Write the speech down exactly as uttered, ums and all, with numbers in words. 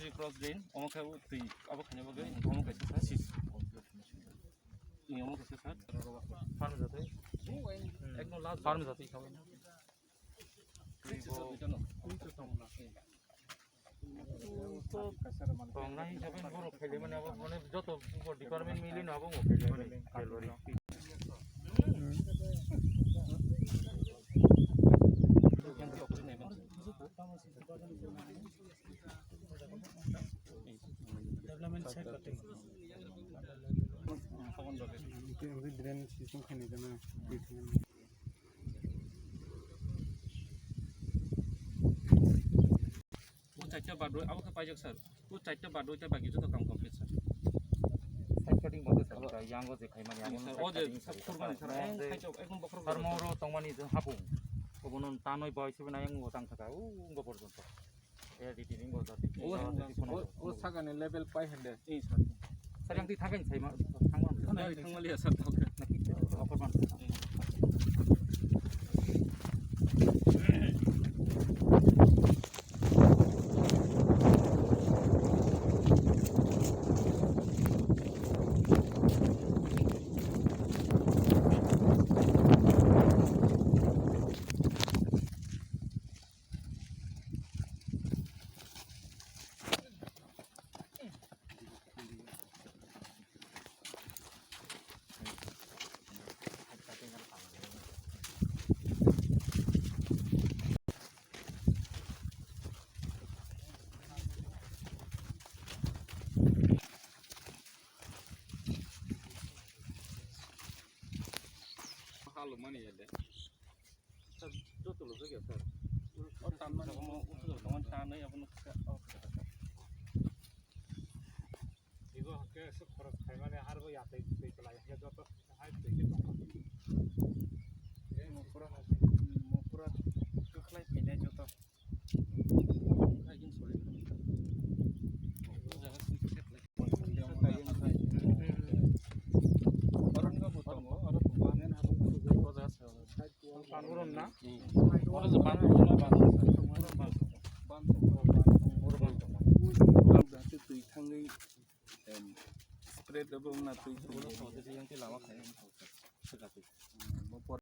Cross drain, omo khe twi abo khaina bagwi, omo kaisa sir. Ni omo kaisa sir. Farm jatwi. Ekdom last farm jatwi khawi. Twi bo. Tongnai hisabe borok khaile mani abo mane joto department mili no abo khaile mani. Development side kate. Drain system khainai jana. O chaita badoi, abo khe paijak sir. O chaita badoi ta bagi joto kam complete sir. Side cutting bo sir, yang o je khaimani, abo sir, o je sir, kurmani sir, yang khaito, ekdom bokhorok sir, moro tongmani je hapung. Obono tanoi bai sibe na yang o tang thaka, o ngo porjonto. O, o, o sakani level pai hande. Sir, yang di thakai sai ma, thangma. Thangmali, thangmali ya, sir, thangka. Nakit, offer ban. Halo mani ya de. Sir, joto lojak ya, sir. O tanmani, o tanai abono kha, o kha. Ibo hake se khorok khaimani harbo yatwi twi kwlai hake joto hai twi khe tongo. Mopura hake, mopura kwkhlai phainai joto. Twi thangwi, em, spread abo wngna twi thangwi.